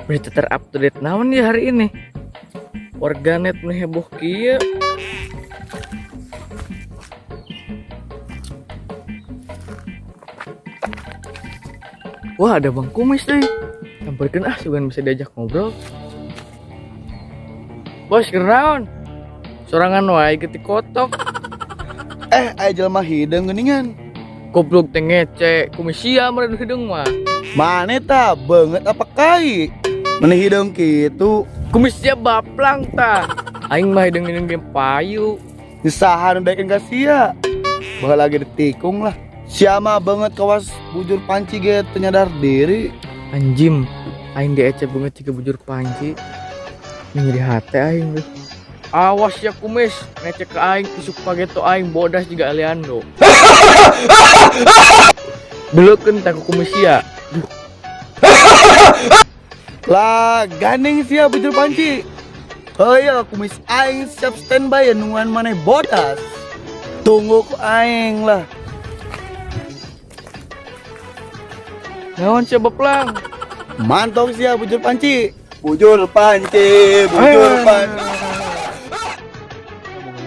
Berita ter-update naon ya hari ini? Warganet nu heboh kieu. Wah, ada Bang Kumis deh. Samperkeun ah, sugan bisa diajak ngobrol. Bos, kenaon? Sorangan wae getik kotok. Aya jelema hideung geuningan. Goblok teh ngece, kumis sia meureun hideung mah. Mane ta beungeut apa kai? Meni hideung kitu. Kumis sia baplang ta. Aing mah hideung-hideung ge payu. Saha nu daekeun ka sia? Baheula lagi ditikung lah. Sia mah beungeut kawas bujur panci ge teu nyadar diri. Anjim, aing diece beungeut jiga bujur panci. Nyeri hate aing tuh. Awas ya kumis, ngece ke aing isuk pageto aing bodas jiga Aliando. Beleukeun tah ku kumis sia. Duh. Lah, gandeng sia bujur panci. Heuh, kumis aing siap standby ya nungguan maneh bodas. Tunggu ku aing lah. Naon sia baplang? Mantap sia bujur panci. Bujur panci, bujur panci.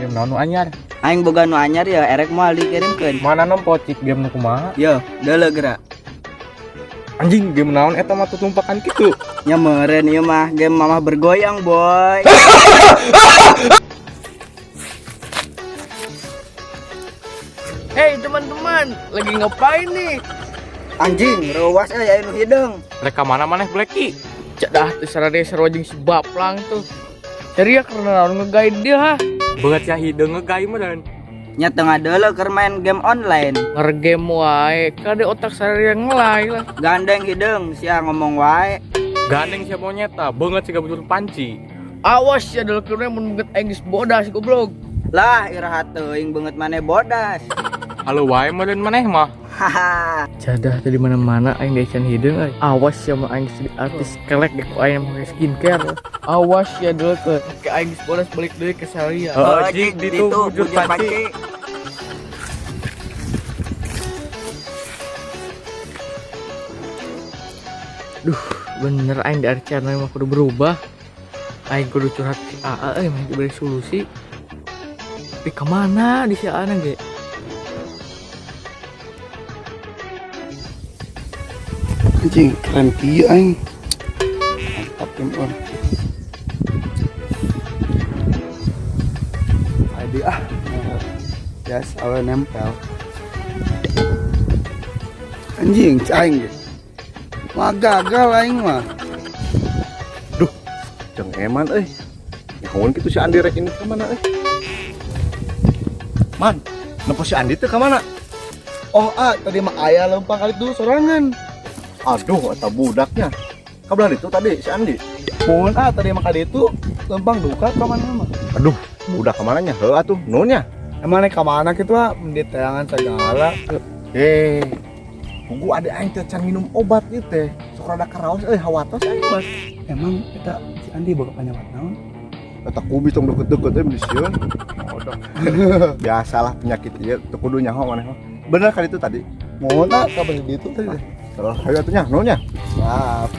Game naon nu anyar? Aing boga nu anyar ya, erek moal dikirimkeun. Mana nempo cik game nu kumaha? Yo, deuleu geura. Anjing, game naon eta mah tutumpakan kitu? Nya meureun ieu mah game mamah bergoyang, boy. Hei teman-teman, lagi ngapain nih? Anjing, reuwas euy aya nu hideung. Rek ka mana maneh Blacky? Cedah teh sarade sarua jeung si baplang tuh. Ceria karena naon ngegaid dia ha? Beungeut sia hideung ngegai meureun. Nya teu ngadeuleu keur main game online. Ngergame wae, kade otak sararea ngelay lah. Gandeng hideung sia ngomong wae. Gandeng sia monyet ta, beungeut siga bujur panci. Awas ya deukeun mun beungeut aing geus bodas goblok. Lah, iraha teuing beungeut maneh bodas. Halo wae meureun maneh mah. Haha. Jadah tadi mana-mana aing diacan hideung euy. Awas ya mah aing jadi artis kelek ge ku aing make skincare. Awas ya deukeun ke aing geus bodas balik deui ke saria. Heeh, jig ditu bujur panci. Duh, bener aing di Arcana mah kudu berubah. Aing kudu curhat si AA euy mah diberi solusi. Tapi kemana di si AA na ge? Anjing, keren kieu aing. Mantap game on. Adi ah. Jas awe nempel. Anjing, aing ge. Wah, gagal aing mah. Duh, jeng eman euy. Nyahoan kitu si Andi rek ini ka mana euy? Man, nempo si Andi teh ka mana? Oh, ah, tadi mah aya lempang kali dulu sorangan. Aduh, eta budaknya. Kabelah itu tadi si Andi. Pun ah, tadi mah kali itu lempang duka ka mana mah. Aduh, budak ka mananya? Heuh atuh, nuhun nya. Emang naik ka mana kitu ah, di tayangan segala. Tunggu ada aing teh can minum obat ieu teh. Sok rada karaos euy, hawatos aing mah. Emang eta si Andi boga panyawat naon? Eta kubi tong deket-deket euy meni sieun. Bodoh. Biasalah penyakit ieu, teu kudu nyaho maneh mah. Bener kali itu tadi? Mohon ah, kabar di itu tadi. Salah, ayo atuh nya, nuhun nya. Siap.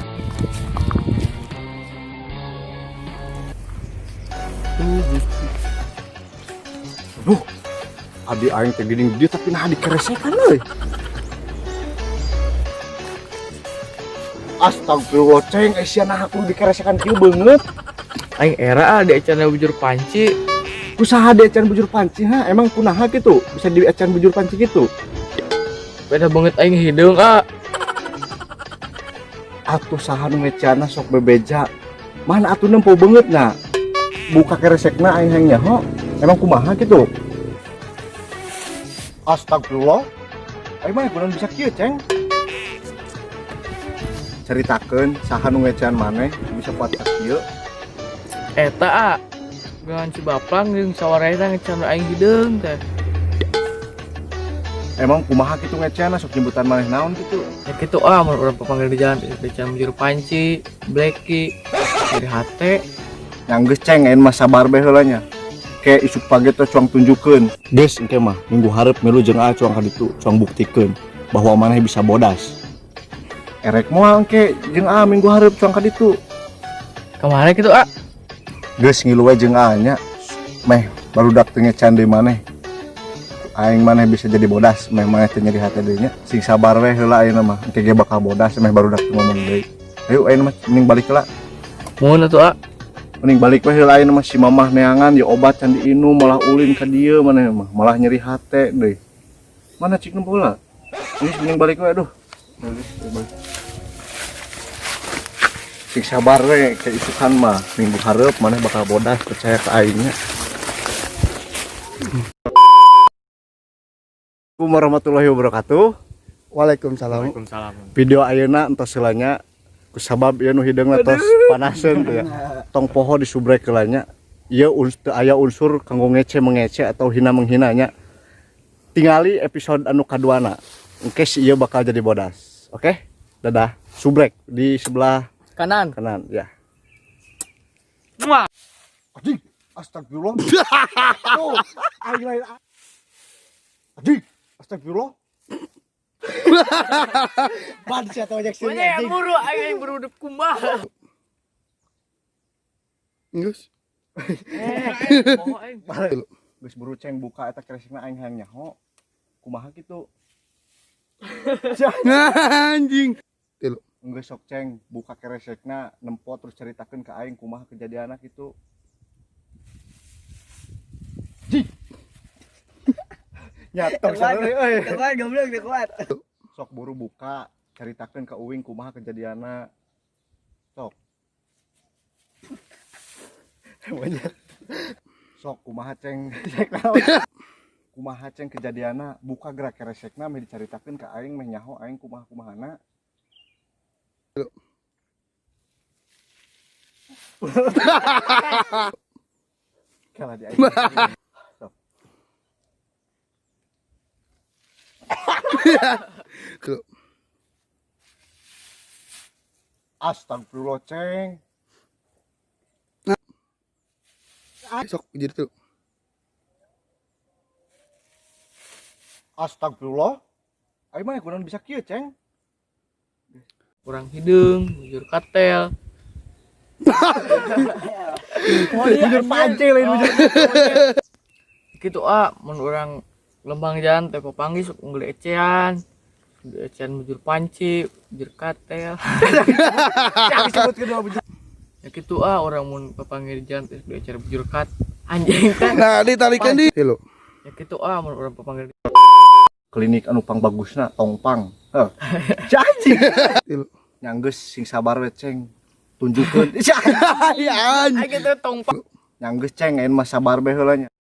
Aduh, adi aing teh geuning dia tapi nah dikeresekan euy. Astagfirullah, ceng, sia nah kudu dikeresekan kieu beungeut. Aing era ah diacan bujur panci. Kusaha diacan bujur panci ha? Emang kunaha kitu? Bisa diacan bujur panci kitu? Beda banget aing hideung ah. Atuh saha nu ngecana sok bebeja. Mana atuh nempo beungeut na? Buka keresekna aing hayang nyaho. Emang kumaha kitu? Astagfirullah. Aing mah kunaon bisa kieu, Ceng? Caritakeun saha nu ngecean maneh bisa kuat ka kieu. Eta ah. Gangan si baplang jeung sawarehna ngecean aing hideung teh. Emang kumaha kitu ngeceana sok jemputan maneh naon kitu? Ya kitu ah, mun urang papanggil di jalan dicean bujur panci, Blacky, dari hate. Yang geus ceng aing mah sabar bae heula nya. Ke isuk pagi teh cuang tunjukkeun. Geus engke mah minggu hareup milu jeung aa cuang ka ditu, cuang buktikeun bahwa maneh bisa bodas. Erek moal engke jeung aa minggu hareup cuang ka ditu. Kemana gitu, ah? Geus ngilu we jeung Aa nya. Meh barudak teu ngecan deui maneh. Aing maneh bisa jadi bodas, meh maneh teu nyeri hate deui nya. Sing sabar we heula ayeuna mah. Engke ge bakal bodas meh barudak teu ngomong deui. Ayo ayeuna mah mending balik heula. Mun atuh, ah. Mending balik we heula ayeuna mah, si mamah neangan ya obat can diinum, malah ulin ka dieu maneh mah, malah nyeri hate deui. Mana cik nempo heula? Geus mending balik we, aduh. Geus, balik. Sing sabar we, ke isukan mah minggu hareup maneh bakal bodas, percaya ke aing nya. Assalamualaikum warahmatullahi wabarakatuh. Waalaikumsalam. Waalaikumsalam. Video ayeuna entos heula nya, kusabab ieu nu hideungna tos panaseun teh ya. Tong poho di subrek heula nya. Ieu teu aya unsur kanggo ngece mengece atau hina menghina nya. Tingali episode anu kaduana. Engke si ieu bakal jadi bodas. Oke? Dadah. Subrek di sebelah kanan. Kanan ya. Muah. Anjing, astagfirullah. Tuh, aing lain. Anjing, astagfirullah. Ban sia teh ojek sini Mana yang anjing. buru aing buru dek kumaha. Geus. Eh, poho aing. Geus buru ceng buka eta keresekna, aing hayang nyaho. Kumaha kitu? Anjing. Geus sok ceng buka keresekna, nempo terus ceritakeun ka aing kumaha kejadianna kitu. Jing. Nyatong sareng euy. Teu kuat goblok, teu kuat. Sok buru buka, ceritakeun ka uing kumaha kejadianna. Sok. Monyet. Sok kumaha ceng? Cek naon? Kumaha ceng kejadianna? Buka gerak keresekna meh dicaritakeun ka aing, meh nyaho aing kumaha kumahana. Kalah di aing. Sok. Tuh. Astagfirullah ceng. Sok jadi tuh. Astagfirullah. Aing mah kunaon bisa kieu ceng? Kurang hideung, bujur katel. Bujur panci lain bujur. Gitu ah, mun urang lembang jalan teh papanggih sok unggul ecean. Ecean bujur panci, bujur katel. Disebut kedua bujur. Ya gitu ah, orang mun papanggih di jalan teh sok bujur kat. Anjing teh. Nah, ditalikan di. Halo. Ya gitu ah, mun urang papanggih Klinik anu pangbagusna tongpang. Heh. Janji. Tilu. Nya geus sing sabar we ceng. Tunjukkeun. Ya anjing. Aing teh tongpang. Nya geus ceng, ayeuna mah sabar be heula nya.